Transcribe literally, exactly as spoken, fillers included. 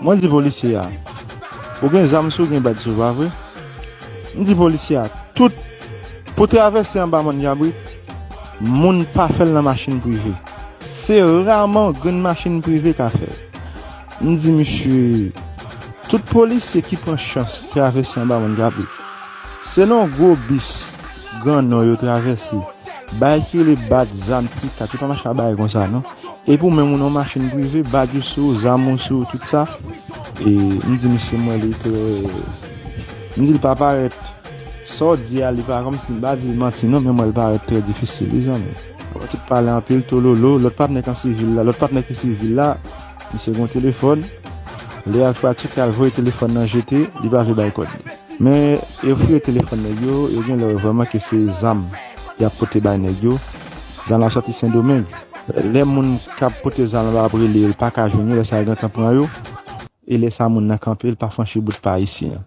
Mwen di polisye a, ou gen zam sou, gen bad sou, pa vre? M di polisye a, tout, pou travèse anba Mòn Kabrit, moun pa fè l nan machin prive. Se raman grenn machin prive ka fè l. M di misye, tout polisye ki pran chans travèse anba Mòn Kabrit, se nan gwo bis Gran Nò yo travèse. Bagay ki rele bad, zam, ti kat, yo pa mache a bagay konsa non. Epi ou menm ou nan machin prive, bad ou sou, zam ou sou, tout sa. E m di misye, mwen li trè, m di l pa parèt, sa w di a, li pa kòmsi, m pa di l manti non, men mwen li parèt trè difisil wi zanmi. Ou tout pale anpil tololo, lòt patnè k an sivil la, lòt patnè ki sivil la, misye gen yon telefòn. Lè y al fè tchèk, y al voye telefòn nan jete, li pa vle bay kòd li. Men yo fouye telefòn nèg yo, yo gen lè yo vrèman ke se zam y ap pote bay nèg yo. Zam la sòti Sendomeng. Lè moun k ap pote zam la ap rele yo, l pa ka jwenn yo, lè sa yo gentan pran yo. E lè sa moun nan kanpe, l pa franchi bout pa isi an.